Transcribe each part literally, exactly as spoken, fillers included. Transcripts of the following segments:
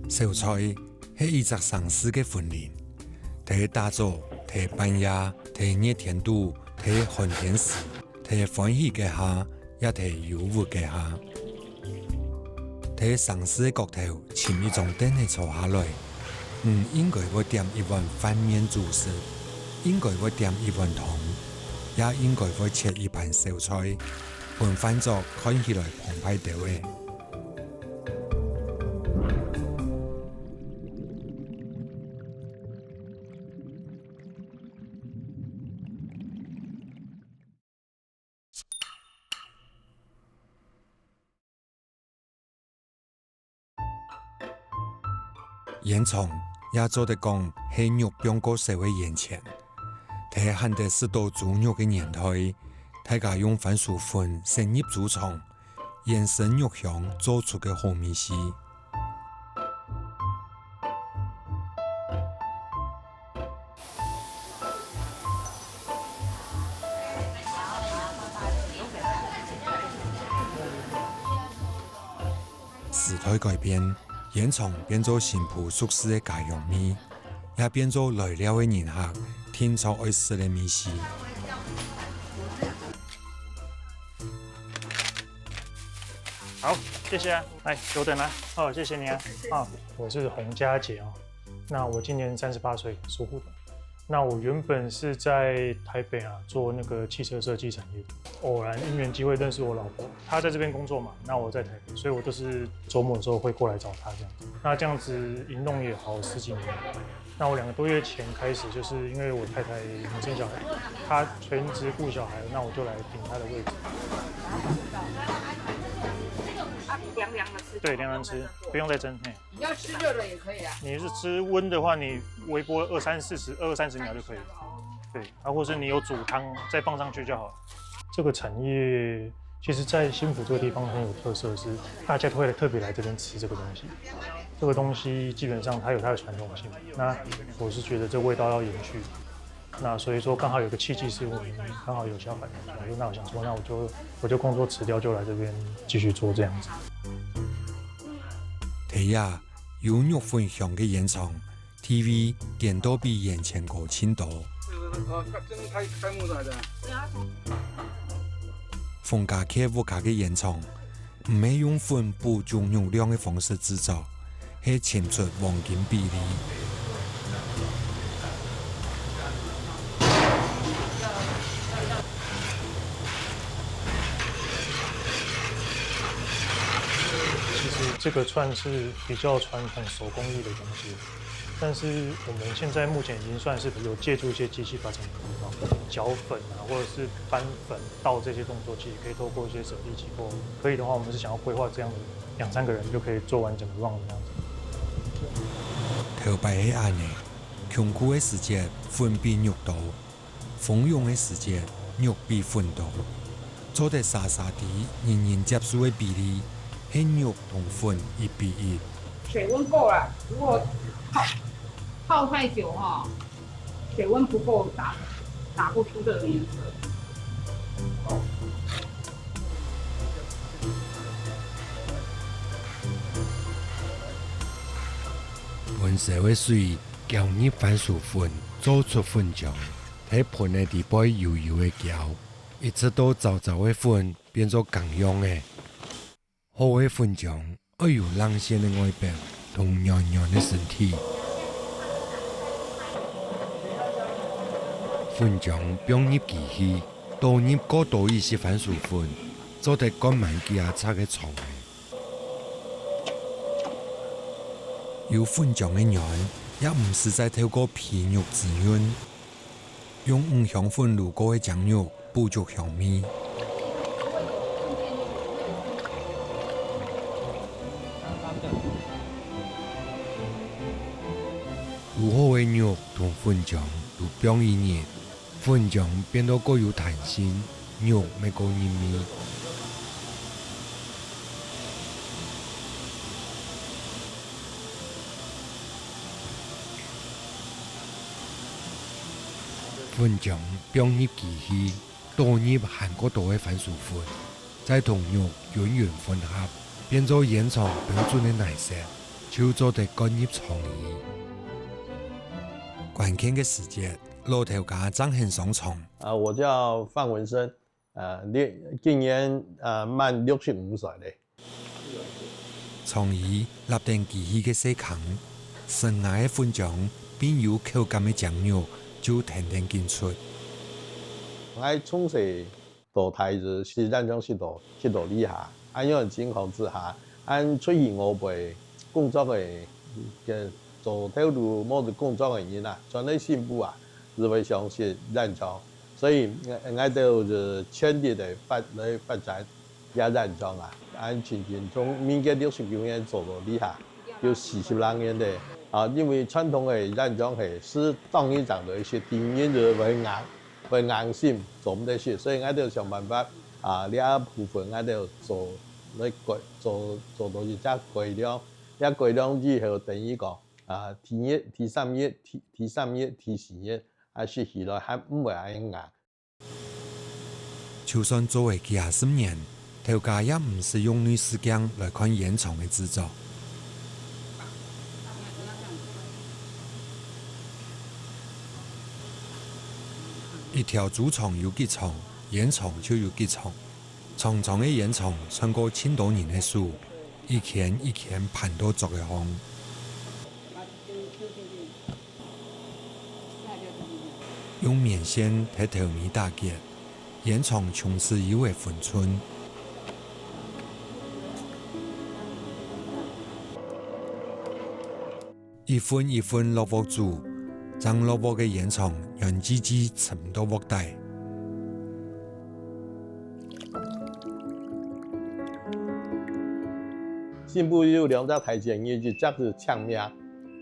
小菜係一隻城市个魂靈，在打早、在半夜、在熱天肚、在寒天時、在歡喜个下，也在憂鬱个下。在城市个角頭尋一張凳仔坐下來，你應該會點一碗飯麵主食，應該會點一碗湯，也應該會切一盤小菜，分飯桌看起來澎湃兜仔。 煙腸也做得講係肉放過燒个煙腸。在還得食到豬肉个年代，大家用番薯粉塞入豬腸，延伸肉香做出个好味緒。 時代改變，煙腸變做新婦熟事个家鄉味，也變做來尞个人客定著愛食个味緒。好，謝謝啊，來，久等了，好，謝謝你啊，好，我是洪家杰哦。 那我今年三十八岁，属虎的。那我原本是在台北啊，做那个汽车设计产业的。偶然因缘机会认识我老婆，她在这边工作嘛，那我在台北，所以我都是周末的时候会过来找她这样子。那这样子一弄也好十几年了。那我两个多月前开始，就是因为我太太没生小孩，她全职顾小孩，那我就来顶她的位置。啊，凉凉的吃。对，凉凉吃，不用再蒸，嘿。 你要吃热的也可以啊。你是吃温的话，你微波二三四十、二三十秒就可以了。对，啊，或是你有煮汤再放上去就好了。这个产业其实在新埔这个地方很有特色，是大家都会特别来这边吃这个东西。这个东西基本上它有它的传统性，那我是觉得这味道要延续。 那所以说刚好有个契机是我们刚好有小孩，我说那我想说，那我就我就工作辞掉，就来这边继续做这样子。第一，有肉粉香个煙腸，地位顛倒比煙腸高盡多。哦，真的太开幕了的。 洪家杰屋下个煙腸，毋係用粉補足肉量个方式製作，係尋出黃金比例。其实这个算是比较传统手工艺的东西。 但是我们现在目前已经算是有借助一些机器把整个地方，搅粉啊，或者是搬粉、倒这些动作，其实可以透过一些舍利机构，可以的话，我们是想要规划这样的两三个人就可以做完整个 run 这样子。头擺係恁呢，窮苦个時節，粉比肉多， 豐容个時節，肉比粉多，做得沙沙知人人接受个比例係肉同粉一比一。水温够了，如果泡泡太久哈，水温不够打打不出这个颜色。燜燒个水攪入番薯粉，做出粉漿。 在盆仔裡背幼幼仔攪，一直到燥燥个粉變做乾樣仔。好个粉漿愛有零星个外表同軟軟个身體。粉漿放入機器，倒入過多一息番薯粉，做得灌滿幾下尺个腸仔。有粉漿个軟，也毋使再透過皮肉滋潤。 用五香粉滷過个精肉補足香味。滷好个肉同粉漿滷放一日，粉漿變到過有彈性，肉乜過入味。 粉漿放入機器，倒入還過多个番薯粉，再同肉均勻混合，變做煙腸標準个泥色，就就做得灌入腸裡。關鍵个時節，老頭家正肯上場。啊，我叫范文生，呃，你，今年，呃，滿六十五歲咧。腸裡落等機器个細空，生牙个粉漿，並有口感个精肉就跈等緊出。𠊎從細到大就食煙腸食到，食到這下，恁樣个情況之下，恁出去外背工作个，个做頭路無工作个人啊，全係新埔啊，就會想食煙腸。所以，𠊎，𠊎兜就全力个發，來發展這煙腸啊。恁真正從民國六十九年做到這下，有四十零年咧。啊，因為傳統个煙腸係，係當然正到一些店員就會硬， 會硬心做毋得食，所以𠊎兜想辦法，啊，這部分𠊎兜做，來改，做，做到一隻改良。這改良以後，等於講，啊，第一、第三日、第，第三日、第四日，啊，食起來還毋會恁硬。就算做了幾下十年， 頭家也毋使用內視鏡來看煙腸个製作。一條豬腸有幾長，煙腸就有幾長。長長个煙腸穿過盡多人个手，一圈一圈盤到桌仔項。 用棉線摎頭尾打結，煙腸從此有了分寸。一份一份落鑊煮，正落鑊个煙腸軟滋滋沉到鑊底。新埔有兩隻大節日，一隻係清明，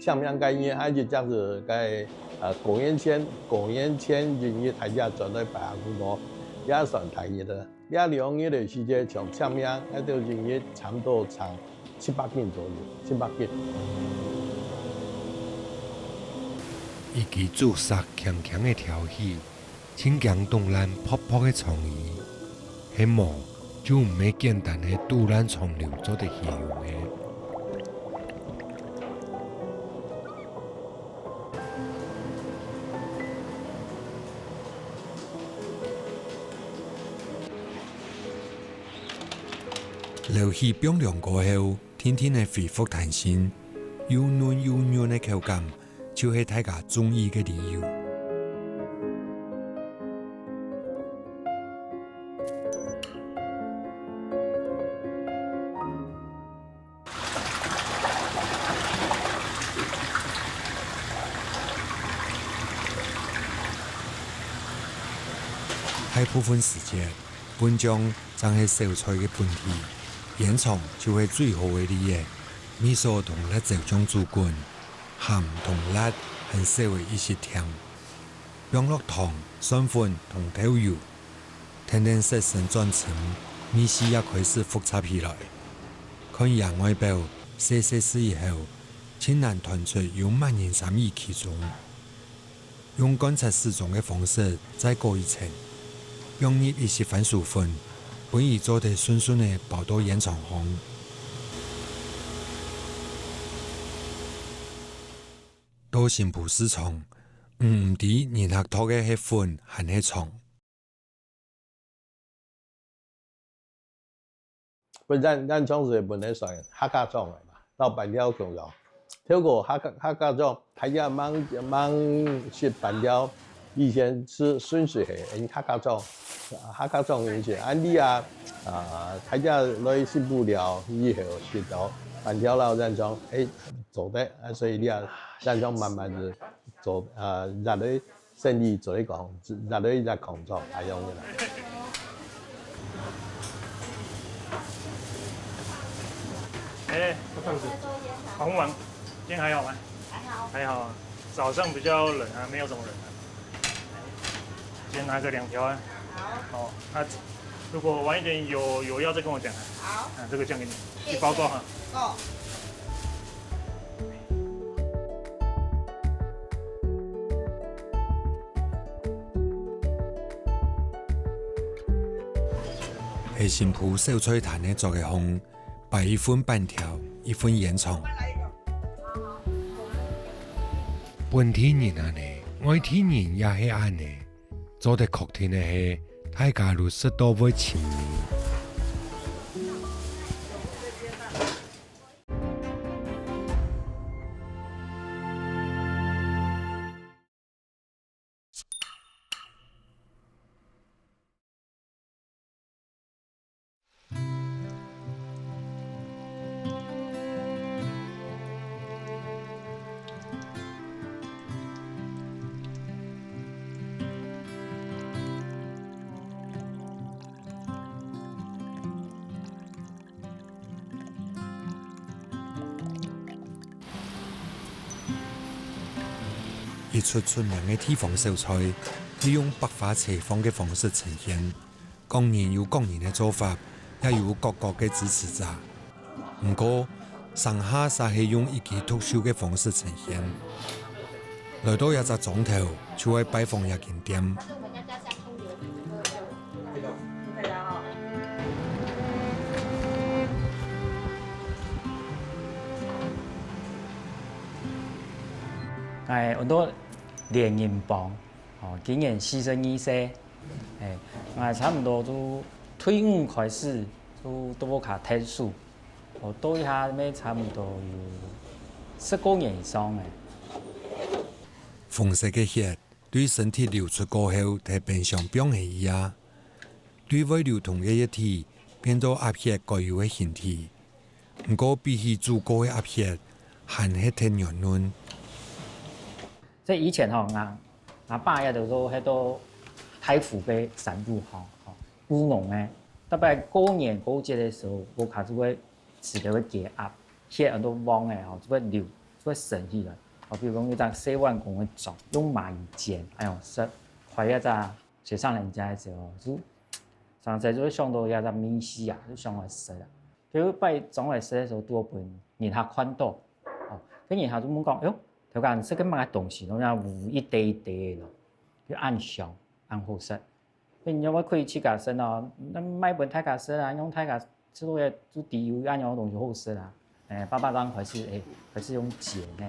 清明該日，還有一隻係該，呃，過年前，過年前一日，大家轉來拜阿公婆，也算大日了。這兩日个時節，像清明，該兜一日差毋多長七百斤左右，七百斤。一支煮煞輕輕个挑起， 盡驚凍爛薄薄个腸衣，係無就毋係簡單个肚爛腸流做得形容个。摎起放涼過後， 定定仔恢復彈性，又嫩又軟个口感，就係大家中意个理由。大部分時節， 粉漿正係小菜个本體，煙腸就係最好个例仔。味素同辣椒醬煮滾，鹹同辣還少了一息甜。放落糖、蒜粉同豆油，跈等色身轉深，味緒也開始複雜起來。看這外表，細細試以後，盡難揣出有麼人參與其中。 用觀察時鐘个方式再過一層，放入一息番薯粉，分佢做得順順仔包到煙腸項。到新埔市場，毋，毋知人客擇个係粉還係腸。 本來煙腸係本來算客家種个嘛，摎粄條共樣。透過客家，客家種，大家吂，吂食粄條，以前係純粹係用客家種，客家種个意思。恁樣啊，啊，大家來新埔了以後，食到粄條摎煙腸，欸，做得，啊，所以這煙腸慢慢仔做，啊，越來 生理做得講，越來越擴張，恁樣个啦。哎，黃虎王，今天還好嗎？還好。還好啊，早上比較冷啊，沒有什麼人啊。先拿個兩條啊。好。哦，那如果晚一點有，有要再跟我講啊。好。啊，這個這樣給你，謝謝。一包夠哈。夠。 係新埔小菜攤个桌仔項，擺一份粄條，一份煙腸。本地人恁呢，外地人也係恁呢。做得確定个係，大家都食到會尋味。 一出出名个地方小菜，係用百花齊放个方式呈現。各人有各人个做法，也有各國个支持者。毋過，成下煞係用一枝獨秀个方式呈現。來到這隻庄頭，就愛拜訪這間店。 𠊎安到連仁邦，吼，今年四十二歲。欸，𠊎差毋多就退伍開始，就在屋下𢯭手，吼，到這下乜差毋多有十過年以上了。紅色个血對身體流出過後，在冰箱放係一下，對外流通个液體變做鴨血該有个形體。毋過比起煮過个鴨血，還係忒軟嫩。這以前吼，𠊎，𠊎爸也就做該到大湖个山肚吼，吼，務農个。逐擺過年過節个時候，屋下就會自家會雞鴨，血安到黃个吼，就會流，就會升起來。吼，比如講，一隻四萬公个粽，用麻油煎，恁樣食，快一隻 洗上人家个時候，就常常就會想到這隻味緒啊，就想愛食啊。就拜轉來食个時候，拄好分人客看到，哦，該人客就問講：「哎喲，頭家你食个麼个東西，攏有一垤一垤个咯，就恁香，恁好食。」該人家會可以自家食哦，該賣分大家食啊，用大家 這个就知有恁樣个東西好食啊。欸，爸爸正開始，欸，開始用煎个。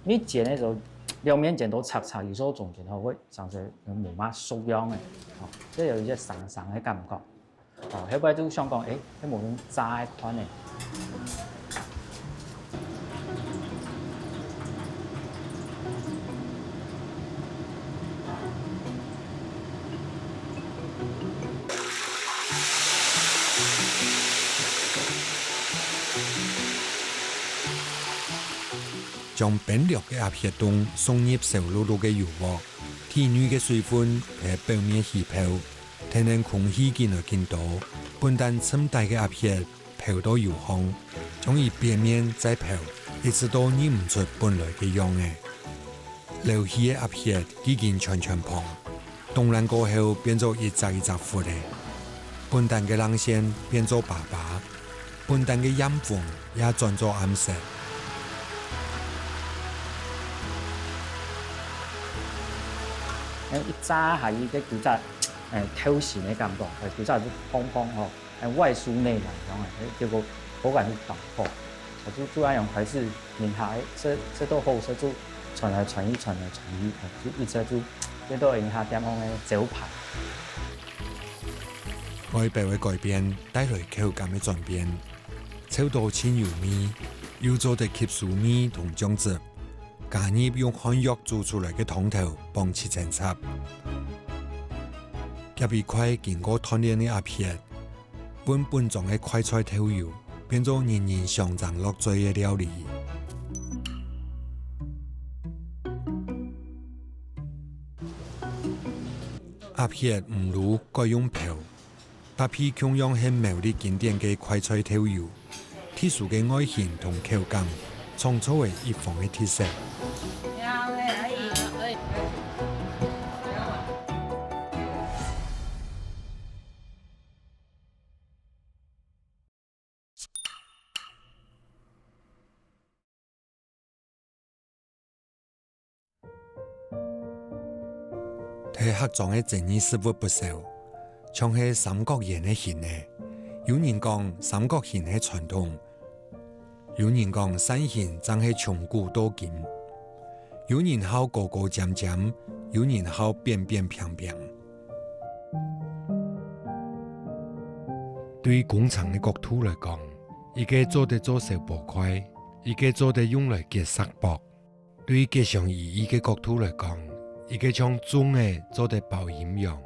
你煎个時候，兩面煎都赤赤，有時候中間吼會常常無麼个熟樣个，吼，這有一些生生个感覺。哦，後尾就想講，欸，該無用炸个款呢。 將冰涼个鴨血凍送入燒漉漉个油鑊，體內个水分在表面起泡，天然空氣緊來緊多，本旦沉底个鴨血 飄到油項，將佢表面再飄，一直到認毋出本來个樣仔。漏氣个鴨血既經全全膨，凍爛過後變做一隻一隻窟仔。本旦个冷線變做粑粑，本旦个豔紅也轉做暗色。欸，一炸下去，該幾隻，欸，透心个感覺，欸，幾隻就蓬蓬吼。 欸，外酥內軟樣仔，結果口感就當好。就，就恁樣開始，人客个，這，這道好食就傳來傳去，傳來傳去，就一直就變到人客店項个招牌。外表个改變帶來口感个轉變，摷到盡有味，又做得吸收米同醬汁，加入用漢藥煮出來个湯頭，傍七層塔。夾一塊經過鍛鍊个鴨血， 分本莊个快菜豆油，變做人人相爭落嘴个料理。鴨血毋滷，改用泡，搭配共樣係苗栗經典个快菜豆油，特殊个外形同口感，創造了一方个特色。 在客庄个爭議食物不少，像係三角圓个形仔。有人講三角形係傳統，有人講扇形正係從古到今。有人好高高尖尖，有人好扁扁平平。對工程个角度來講，一個做得做消波塊，一個做得用來結石礴。對吉祥意義个角度來講，一個像粽仔做得包陰陽，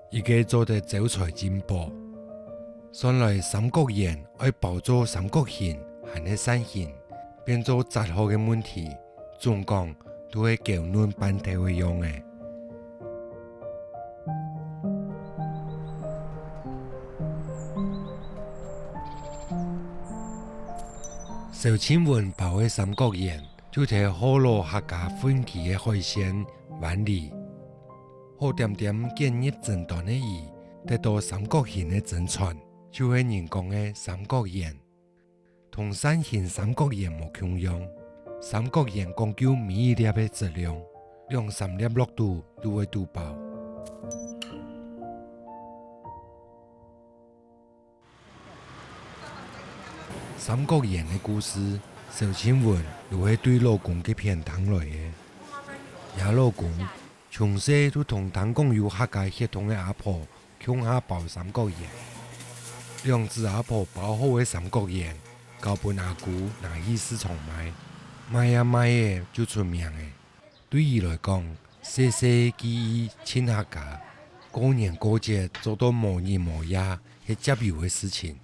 一個做得招財進寶。算來三角圓愛包做三角形還係扇形，變做哲學个問題，總講都係攪亂半頭个樣仔。小青雲包个三角圓，就係學老客家份粿个海鮮丸梨。好點點捲入蒸端个魚，得到三角形个蒸氈，就係人講个三角圓。同扇形三角圓無共樣，三角圓講究每一粒个質量，兩三粒落肚都會堵飽。 三角圓个故事，小青雲又係對老公該片聽來个。厥老公從細就同聽講有客家血統个阿婆共下包三角圓。兩子阿婆包好个三角圓，交分阿姑拿去市場賣，賣啊賣仔就出名了。 對佢來講，細細个記憶盡客家，過年過節做到無日無夜係輒有个事情。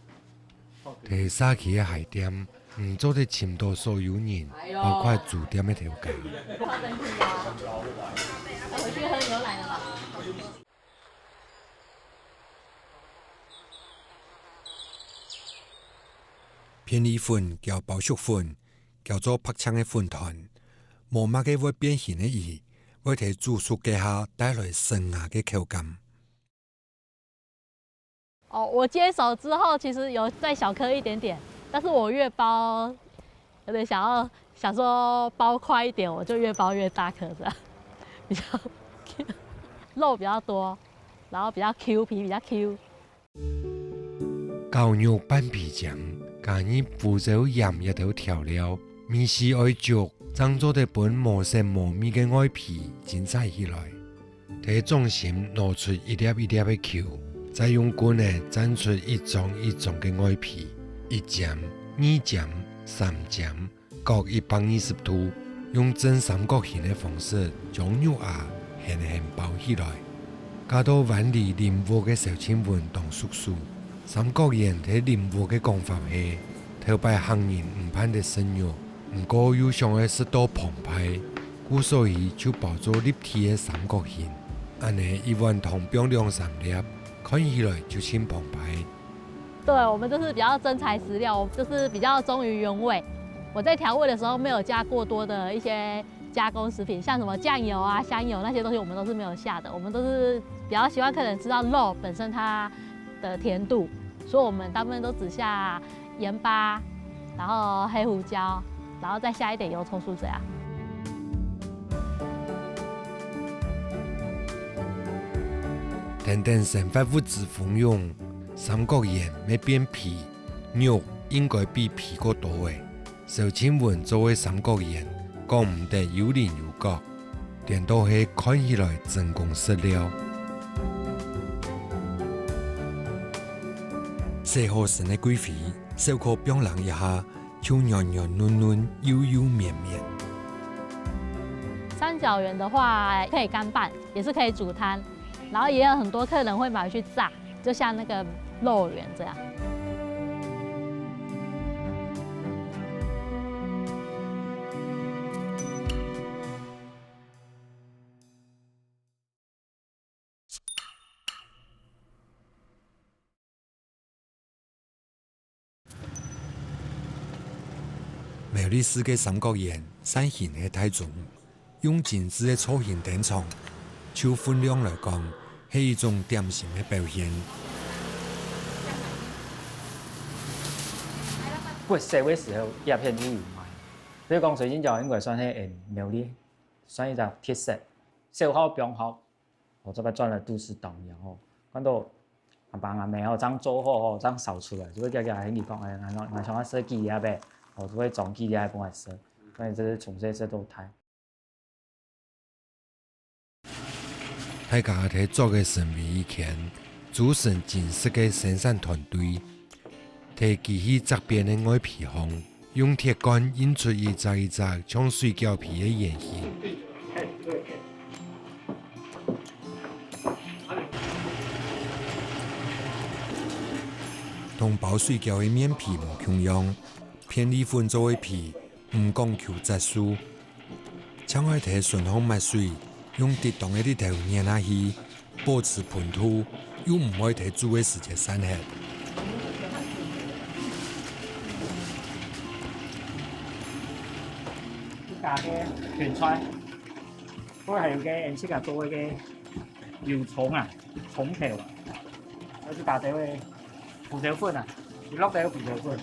在社區个鞋店，毋做得尋到所有人，包括租店个頭家。片栗粉攪包粟粉，攪做白淨个粉團，無麼个會變形个魚，會在煮熟該下帶來生牙个口感。哦，我接手之後，其實有再小顆一點點，但是我越包，有點想要想說包快一點，我就越包越大顆，這樣比較肉比較多，然後比較Q，皮比較Q。 絞肉拌皮漿，加入胡椒鹽這兜調料，味緒愛足，正做得分無色無味个外皮精彩起來。在掌心拿出一粒一粒个球，再用棍仔輾出一張一張个外皮，一尖、二尖、三尖， 各一百二十度，用正三角形个方式將肉芽絚絚包起來，加到碗裡淋鑊个小青雲當熟手。三角圓在臨屋个講法係，頭擺客人毋盼得食肉，毋過又想愛食到澎湃，故所以就包做立體个三角形。恁仔一碗湯放兩三粒，看起來就盡澎湃。 對，我們就是比較真材實料，我就是比較忠於原味。我在調味的時候沒有加過多的一些加工食品，像什麼醬油啊、香油那些東西，我們都是沒有下的。我們都是比較希望客人吃到肉本身它的甜度，所以我們大部分都只下鹽巴，然後黑胡椒，然後再下一點油蔥酥這樣。 跈等生活物資蜂擁，三角圓乜變肥，肉應該比肥過多仔。小青雲做个三角圓，講毋得有稜有角，顛倒係看起來真工實料。洗好身个桂花，小可放冷一下， 就軟軟嫩嫩、幼幼綿綿。三角圓的話，可以乾拌，也是可以煮湯，然後也有很多客人會買回去炸，就像那個肉圓這樣。 苗栗市个三角圓，扇形係大宗，用精緻个造型登場，就分量來講，係一種點心个表現。不過細个時候，這片就有賣，所以講水晶餃應該算係，嗯，苗栗 算一隻特色，小號、中號，哦，這個轉來都市當中哦，看到阿爸阿姆哦，正做好哦，正燒出來，就會叫叫你講，哎，𠊎𠊎想要食幾粒个，哦，就會裝幾粒个分𠊎食，所以這是從細食到大。大家在做个身為一圈，組成真實个生產團隊，在機器責編个外皮項，用鐵管印出一隻一隻像水餃皮个圓形。同包水餃个面皮無共樣，片栗粉做个皮，毋講求質素， 淨愛在脣項抹水，用適當个力頭捏下去，保持歕度，又毋會在煮个時節散忒。自家个芹菜，過還有个𠊎自家做个油蔥啊，蔥頭啊，還有自家个胡椒粉啊，一落仔个胡椒粉。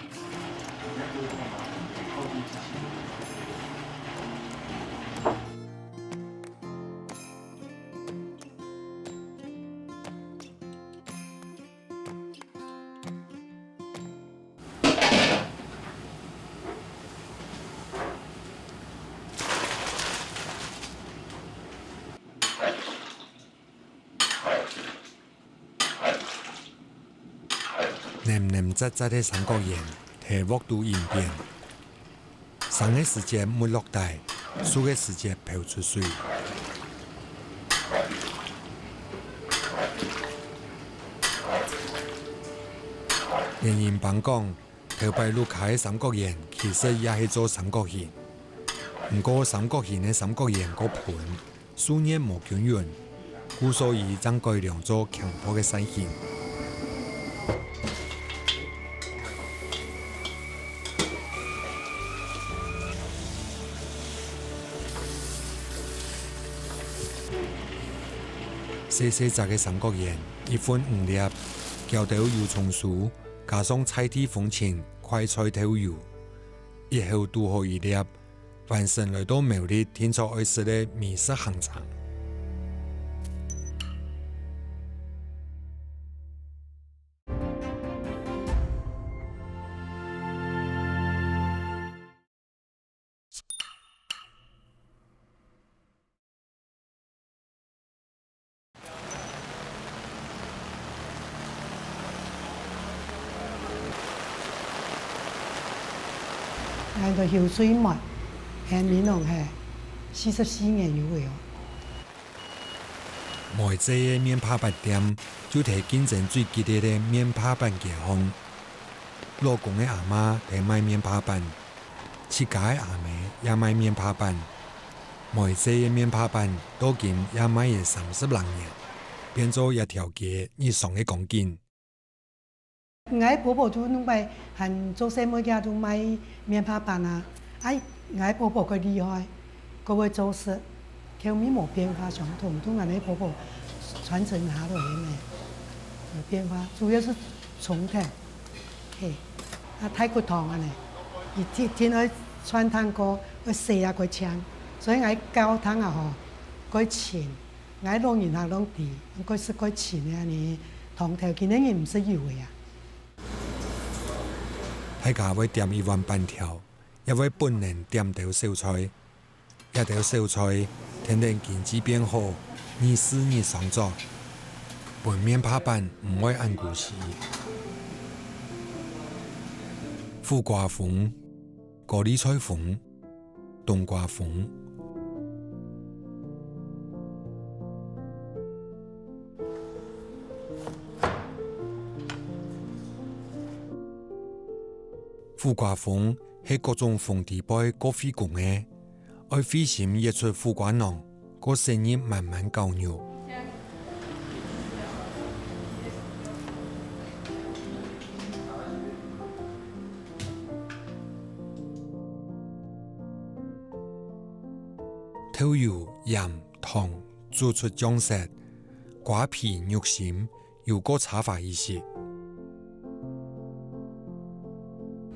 黏黏扎扎个三角圓，在鑊肚引變。生个時節沒落底，熟个時節飄出水。連仁幫講，頭擺屋下个三角圓其實也係做三角形，毋過三角形个三角圓較歕， 受熱無均勻，故所以正改良做輕薄个扇形。細細隻个三角圓，一份五粒，攪兜油蔥酥，加上在地風情快菜豆油，一口堵好一粒， 完成來到苗栗定著愛食个美食行程。 𠊎个油水妹，現面攏係四十四年有了哦。妹姊个麵帕粄店就在競爭最激烈个麵帕粄街項。老公个阿嬤在賣麵帕粄， 自家个阿姆也賣麵帕粄，妹姊个麵帕粄到今也賣了三十零年，變做這條街日常个光景。𠊎婆婆都弄擺還做細妹仔都賣麵帕粄啊，啊，𠊎婆婆較厲害，較會做事，口味無變化，相同，都𠊎个婆婆傳承下來个呢，無變化，主要係從頭。 係，啊，大骨湯恁呢，一定，一定愛汆燙過，愛洗啊過淨，所以𠊎教堂啊吼，過清，𠊎老人客攏知，過食過清个恁呢，湯頭，今个人毋食油个啊。大家會點一碗粄條，也會本能點兜小菜。 這兜小菜，跈等經濟變好，日時日常做，分麵帕粄毋會恁孤栖。苦瓜封、高麗菜封、冬瓜封。 苦瓜封係各種封底背較費工个，愛費心挖出苦瓜囊，過深入慢慢絞肉。豆油、鹽、糖，煮出醬色，瓜皮、肉心， 又過炒化一息。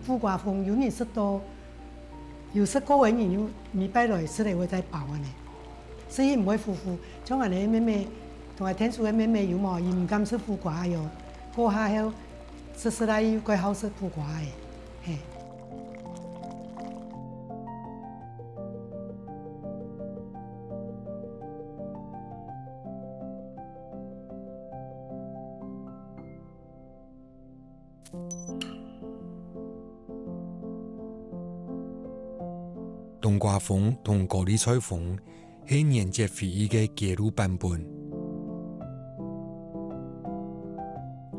苦瓜封有人食到，有食過个人有每擺來食了會再包恁呢，所以毋會苦苦。像𠊎个妹妹，同𠊎𢯭手个妹妹有無，佢毋敢食苦瓜喲，過下後，食食來又過好食苦瓜个，嘿。冬瓜封同高麗菜封係年節回憶个揭露版本。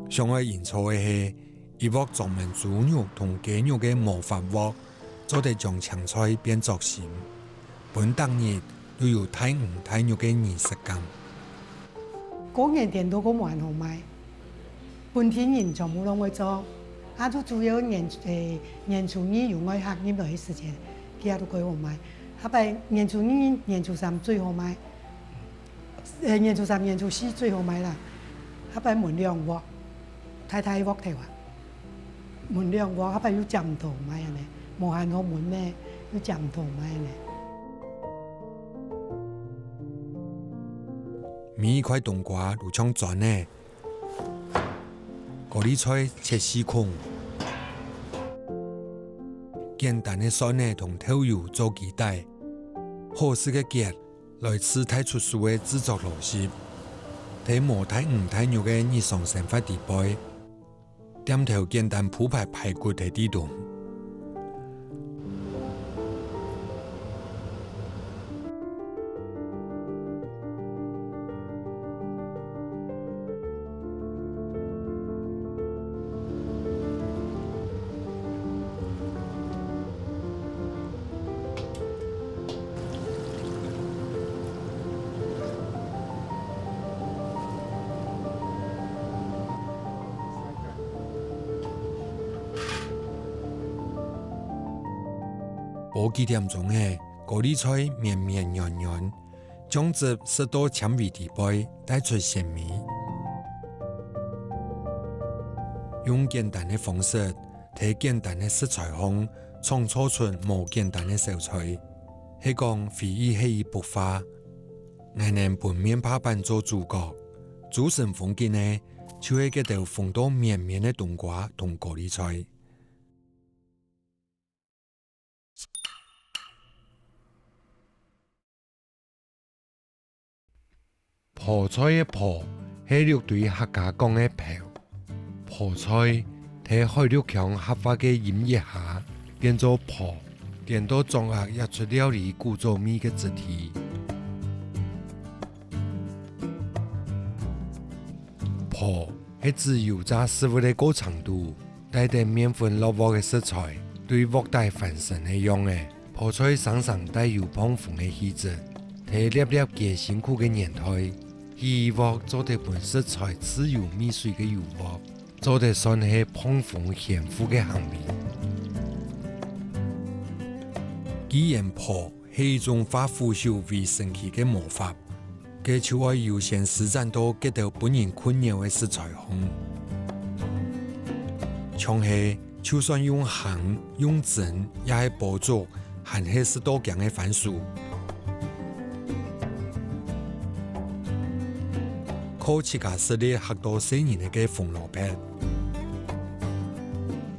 上愛營造个係一鑊裝滿豬肉同雞肉个魔法鑊，做得將青菜變作心，分逐日都有大魚大肉个儀式感。過年顛倒過無恁好賣，本地人全部攏會做，啊，就主要年，欸，年初二有外客入來个時節，佢也都較好賣。下擺年初二、年初三最好賣，欸，年初三、年初四最好賣啦。下擺燜兩鑊，大大鑊頭啊！ 燜兩鑊，下擺又夾毋到賣恁呢，無閒好燜咩，又夾毋到賣恁呢。每一塊冬瓜都像磚仔，高麗菜切四孔，簡單个蒜仔同豆油做基底，好食个結來自大出手个製作邏輯，在無大魚大肉个日常生活裡背。 店頭簡單鋪排排骨在地中。 無幾點鐘仔，高麗菜綿綿軟軟，醬汁食到纖維裡背，帶出鮮味。用簡單个方式，在簡單个食材項，創造出無簡單个小菜。係講回憶係一幅畫，𠊎等分面帕板做主角，組成風景个，就係該兜封到綿綿个冬瓜同高麗菜。 泡菜个泡係六堆客家講个泡。泡菜在海陸腔合法个音譯下，變做烰，顛倒掌握一出料理古早味个質地。烰係指油炸食物个過程肚，帶等麵粉落鑊个食材，對鑊底翻身个樣仔。 泡菜常常帶有膨風个氣質，在粒粒雞辛苦个年代，起鑊做得分食材自由覓水个油鑊，做得算係膨風懸浮个行為。既然烰係一種化腐朽為神奇个魔法， 該就愛優先施展到該兜分人困擾个食材項。像係，就算用炕、用砧，也係烰竹，還係食到驚个番薯。靠自家實力嚇到細人仔个紅蘿蔔，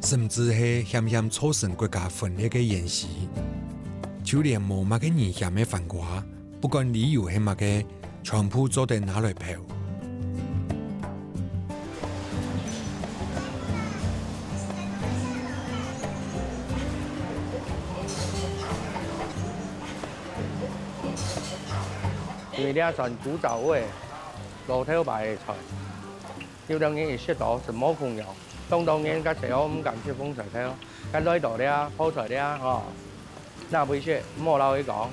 甚至係險險造成國家分裂个芫荽，就連無麼个危險个番瓜， 不管理由係麼个，全部做得拿來烰。因為這算古早味，老頭擺个菜，有兜人一食到係無共樣，當多人較濟哦，毋敢食紅菜頭，該來到這泡菜這吼， 若會食，莫摎佢講。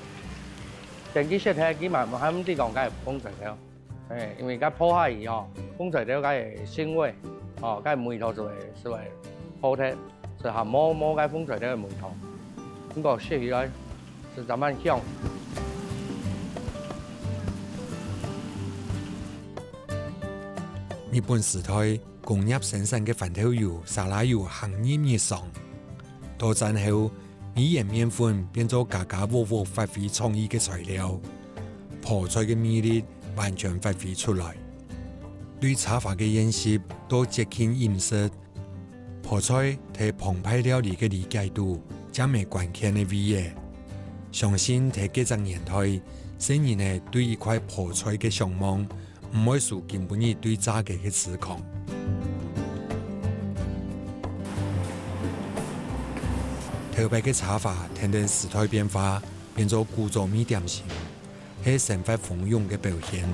等佢食忒，佢嘛還毋知講該紅菜頭。欸，因為該烰下去吼，紅菜頭該个腥味，吼，該个味道就會，就會好忒，就還無，無該紅菜頭个味道。毋過食起來，實在蠻香。日本時代，工業生產个番豆油、沙拉油行入日常。到戰後， 米鹽麵粉變做家家戶戶發揮創意个材料，泡菜个魅力完全發揮出來。對茶花个宴席到節慶飲食，泡菜在澎湃料理个理解度，正係關鍵个位仔。相信在該隻年代，細人仔對一塊泡菜个向往， 毋會輸今晡日對炸雞个痴狂。頭擺个茶花跈等時代變化，變做古早味點心，係生活豐容个表現。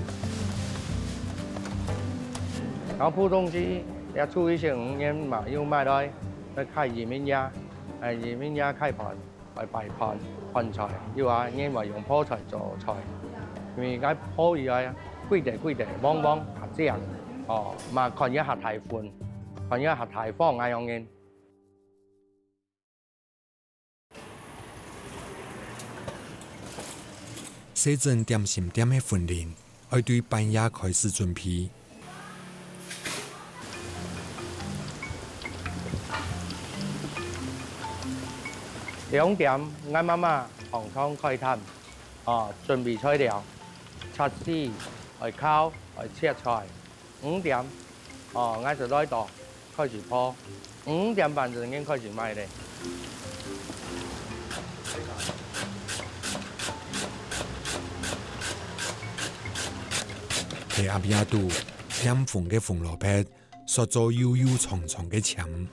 然後普通時，也出去食五年嘛，又買來，來開移民夜，哎，移民夜開飯，來擺盤，盤菜，又啊，人會用泡菜做菜，因為該泡以外，貴得貴得，旺旺下正，哦，嘛看一下大份，看一下大方，恁樣个。 細鎮點心店个分林，愛對半夜開始準備。兩點，𠊎媽媽䟘床開攤，哦，準備材料，切絲，愛烤，愛切菜。 五點，哦，𠊎就來到，開始泡。五點半就已經開始賣咧。在鴨仔肚，染紅个紅蘿蔔，削做幼幼長長个籤。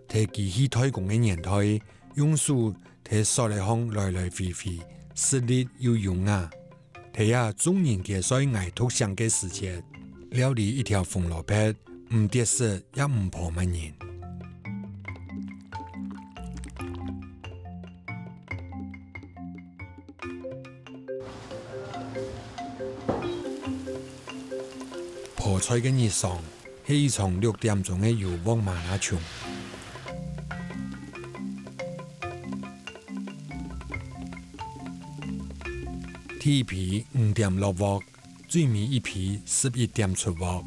在機器代工个年代，用手在削仔項來來回回，食力又優雅。 在這眾人皆在挨毒醒个時節，料理一條紅蘿蔔，毋跌食也毋破麼人。泡菜个日常， 係一場六點鐘个油鑊麻辣香。第一批五點落鑊，最尾一批十一點出鑊。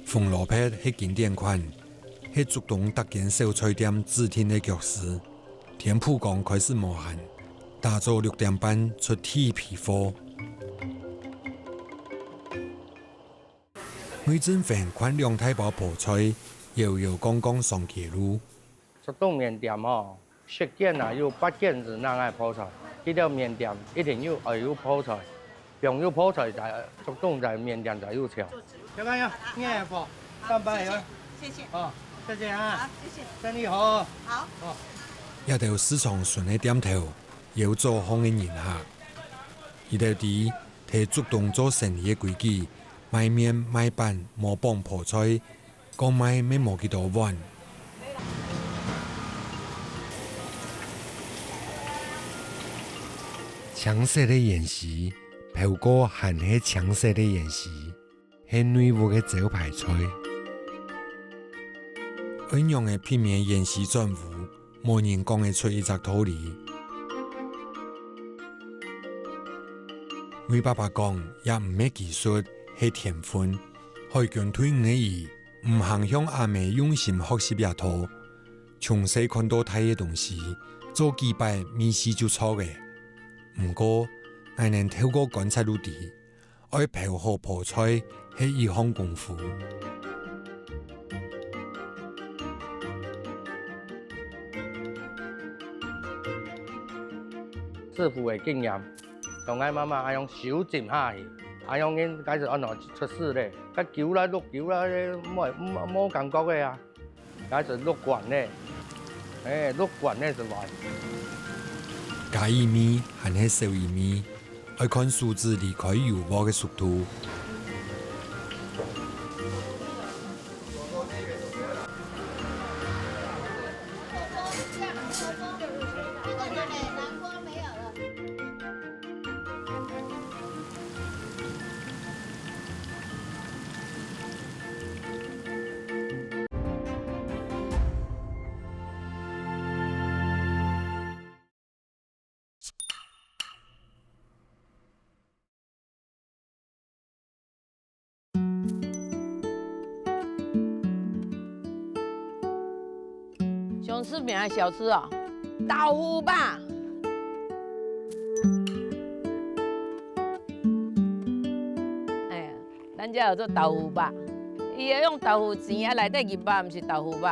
紅蘿蔔係經典款，係竹東逐間小菜店指定个角色。 天殕講開始無閒，打早六點半出第一批貨。魏正煥擐兩大包泡菜，搖搖晃晃上街路。竹東麵店吼，十間啊，有八間係恁樣个泡菜，佢兜麵店一定有，愛有泡菜。 放有泡菜在，竹東在麵店就有錢。小朋友，你也好，上班也要。謝謝，謝謝。哦，謝謝啊。好，謝謝。生意好。好。哦。這兜市場脣个店頭，有做行个人客。佢兜知，在竹東做生理个規矩，賣麵賣粄無傍泡菜， 講賣乜無幾多碗。青色个芫荽，泡過還係青色个芫荽，係內屋个招牌菜。仰般个避免芫荽轉烏， 無人講得出一隻道理。魏爸爸講，這毋係技術，係天分。海軍退伍个佢，毋行向阿姆用心學習這套，從細看到大个東西，做幾擺味緒就著咧。毋過，𠊎等透過觀察就知， 愛泡好泡菜係一項功夫。師傅个經驗，像𠊎媽媽恁樣手浸下去，恁樣人該就恁樣出世咧，該久啦，六久啦，無，無，無感覺个啊。 該就摝慣咧，欸，摝慣咧就來。加一味還係少一味，愛看手指離開油鑊个速度。 上出名个小吃哦，豆腐肉。哎呀，咱遮有做豆腐肉，伊會用豆腐糋啊，內底入肉，毋是豆腐肉。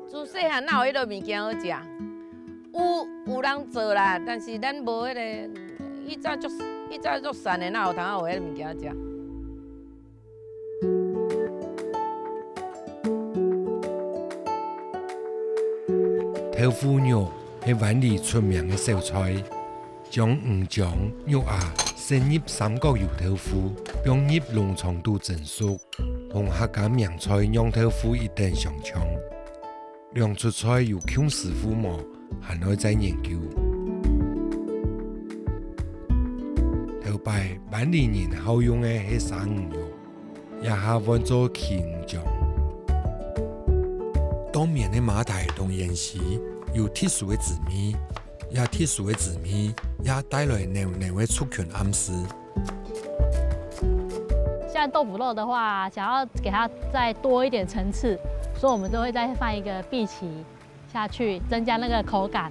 自細漢哪有彼个物件好食？有，有人做啦，但是咱無彼个，以早足，以早足散的，哪有通有彼个物件食？豆腐肉係灣裡出名个小菜，將魚漿、肉芽先入三角油豆腐，放入籠床肚蒸熟，同客家名菜釀豆腐一等相像。兩齣菜有共師傅無，還愛再研究。頭擺灣裡人好用个係生魚肉， 這下換做企魚漿。當面个馬蹄同芫荽有特殊个滋味，這特殊个滋味也帶來濃濃个族群暗示。像豆腐肉的話，想要給它再多一點層次，所以我們都會再放一個荸薺下去，增加那個口感。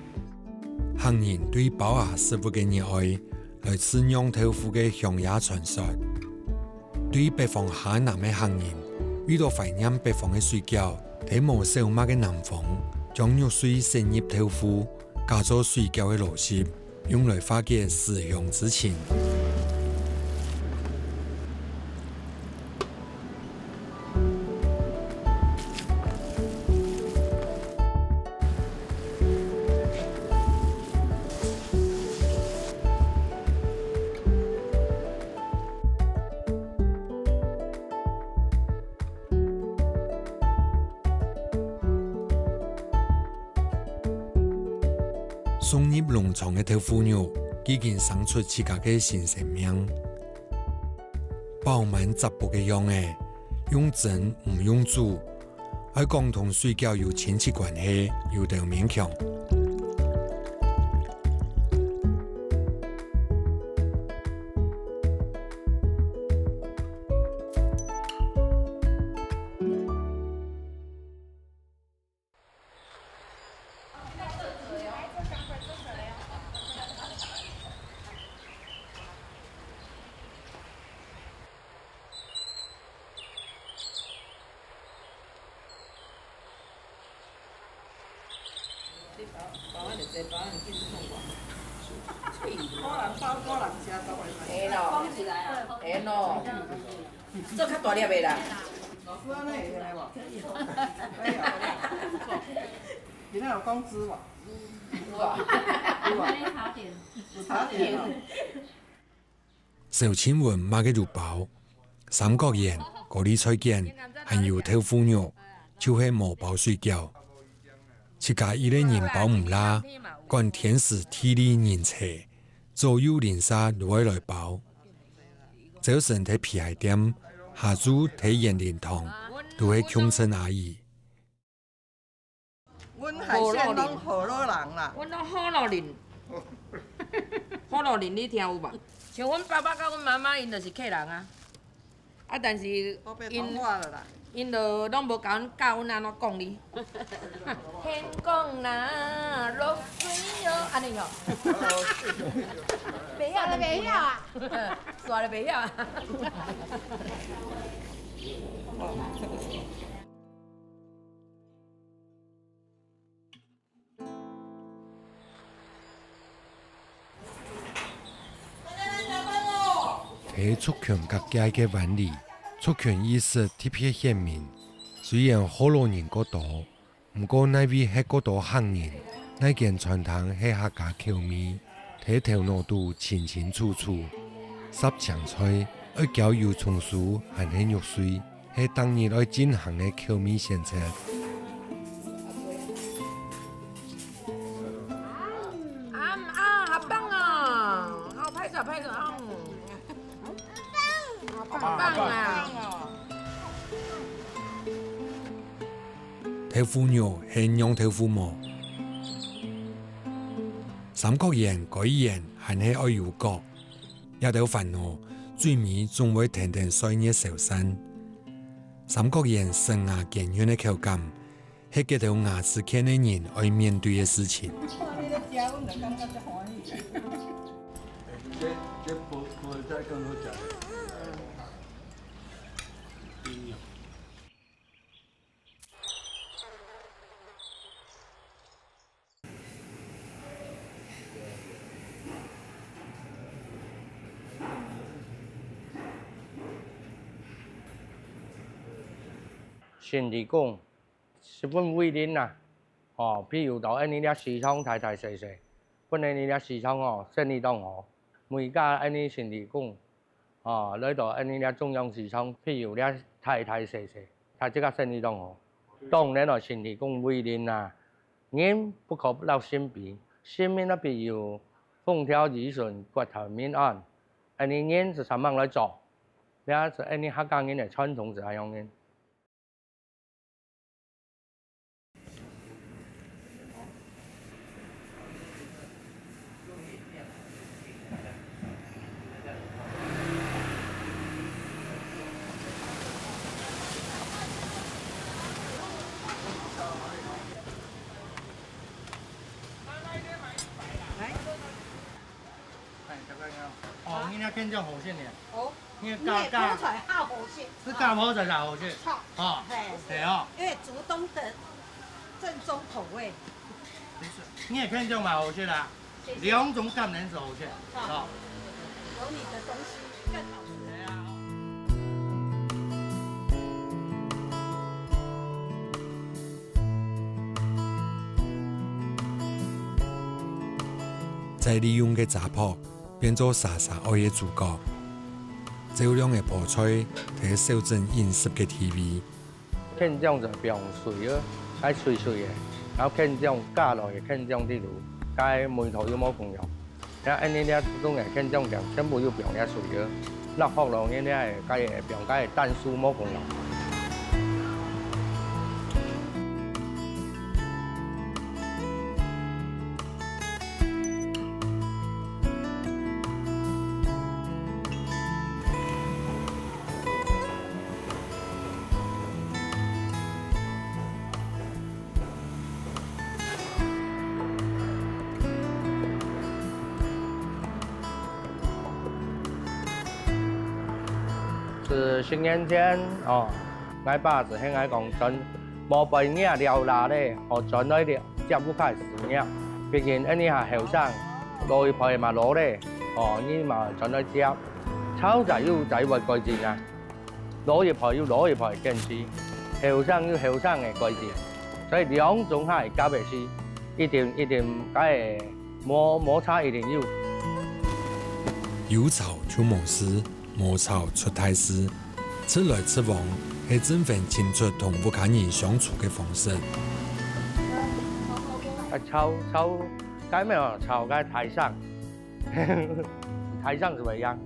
客人對包芽食物个熱愛，來自釀豆腐个鄉野傳說。 對北方下南个客人，為著懷念北方个水餃，在無燒麥个南方，將肉碎先入豆腐，加做水餃个邏輯，用來化解思鄉之情。 送入籠床个豆腐肉，既經生出自家个新生命。飽滿扎卜个樣仔，用蒸毋用煮， 愛講同水餃有親戚關係，有兜勉強。 會咯，會咯，做較大粒个啦。老師，按呢會使無？可以啊。今仔有工資無？有啊。有啊。有茶點。有茶點哦。 小青文麼个都包，三角圓、高麗菜捲，還有豆腐肉，就係無包水餃。自家一個人包毋罅，管天時地利人和，左右鄰舍都愛來包。朝晨在皮鞋店，下晝在員林堂，都係共稱阿姨。 阮海鮮攏河洛人啦。阮攏河洛人。河洛人，你聽有無？像阮爸爸佮阮媽媽，𪜶就是客人啊。啊，但是𪜶，都變同化了啦。𪜶就攏無共阮教阮按怎講哩。天公啊，落水哦，按呢吼。袂曉就袂曉啊。煞了袂曉啊。 在族群隔壁个灣裡，族群意識特別鮮明。雖然河洛人較多，毋過哪位係較多客人，哪間餐廳係客家口味， 在頭腦肚清清楚楚。煠青菜，愛攪油蔥酥還係肉碎，係逐日愛進行个口味選擇。啊，啊，好棒哦！好，拍手，拍手，啊，嗯。好棒啊！ 豆腐肉係釀豆腐無？三角圓、該圓還係愛有角，這兜煩惱，最尾總會跈等歲月消散。三角圓生牙堅韌个口感，係該兜牙齒健个人愛面對个事情。 先來講，十分為人啊，哦，譬如到𫣆俚這市場大大細細，分𫣆俚這市場哦，生理當好。每家𫣆俚生理工，哦，來到𫣆俚這中央市場，譬如這大大細細，佢這个生理當好。當然咯，生理工為零啊，人不可摎心比，心裡那比有風調雨順，國泰民安，𫣆俚人就煞猛來做，這係𫣆俚客家人个傳統就恁樣个。 哦，你那看這好食呢。哦，你个你个加，加，泡菜好好食。係加泡菜才好食。好。哦，嘿。係哦。因為竹東的正宗口味。你个看這嘛好食啦，謝謝。兩種感覺都好食。好。哦。有你的東西更好吃。係啊。 再利用該遮箔，變做儕儕愛个主角。照亮个泡菜，在小鎮飲食个地位。看這樣就放水啊，愛水水个，然後看這樣加落去，看這樣滴落，該味道又無共樣。 這恁呢這種个看這種个全部又放這水个，落好咯，因為這个該个放該个蛋酥無共樣。 係十年前，哦，𠊎爸就喊𠊎講，轉，莫分若了啦咧，好轉來咧，接屋下事業。畢竟恁呢還後生，老一輩嘛老咧，哦，你嘛轉來接，潮州有潮州个改進啊。 老一輩有老一輩个堅持，後生有後生个改進，所以兩種下个合个時，一定，一定，該个摩，摩擦一定有。有潮就無事，無潮出大事。直來直往，係鎮分尋出同屋下人相處个方式。啊，潮，潮，該無潮，該大聲。 台上怎麼樣？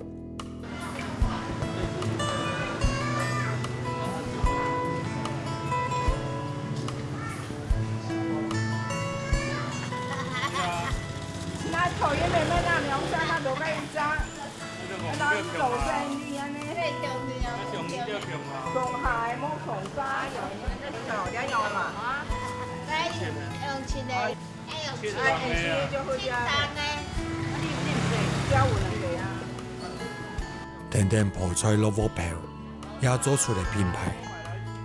那討厭的，那那兩三那都可以抓，那老是走生理啊呢。上下無上下，有人在搞，要用嘛？來，用錢的。 等等泡菜落鑊泡，也做出了品牌。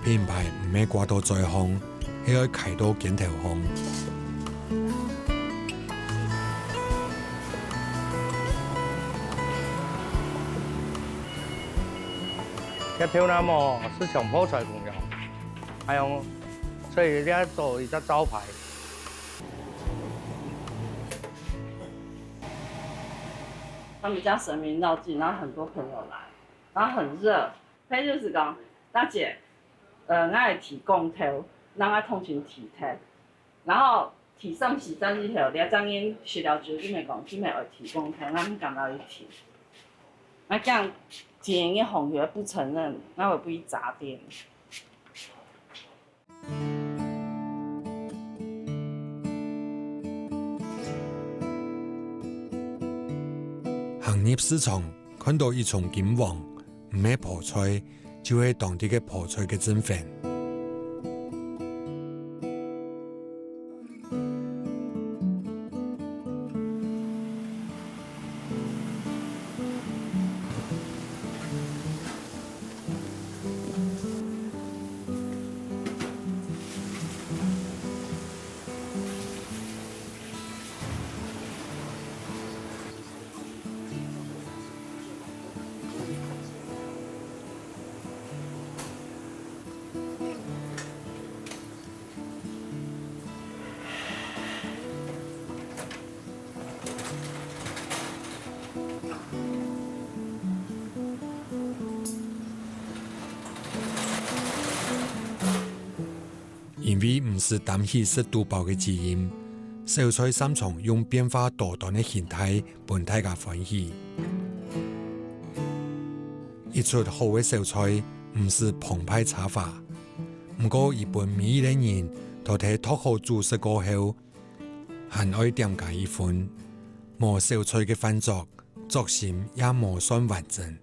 品牌毋係掛到嘴項，係愛㧡到肩頭項。這頭那毛係像泡菜共樣，還有，所以這做一隻招牌。 他們家神明繞境，然後很多朋友來，然後很熱，他就是講，大姐，呃，𠊎來提供頭，讓𠊎通勤提頭，然後提上去站以後，兩張人食了酒，就沒講，就沒有提供頭，𠊎毋敢來提。那這樣，今日紅月不承認，那我不去砸店。 行入市場，看到一叢金黃，毋係泡菜，就係當地个泡菜个鎮分。 這因為毋使擔起食肚飽个責任，小菜三常用變化多端个形態分大家歡喜。一出好个小菜，毋使澎湃奢華，毋過佢分每一個人都係擇好煮食過後，還愛點加一份。無小菜个飯桌，桌心也無算完整。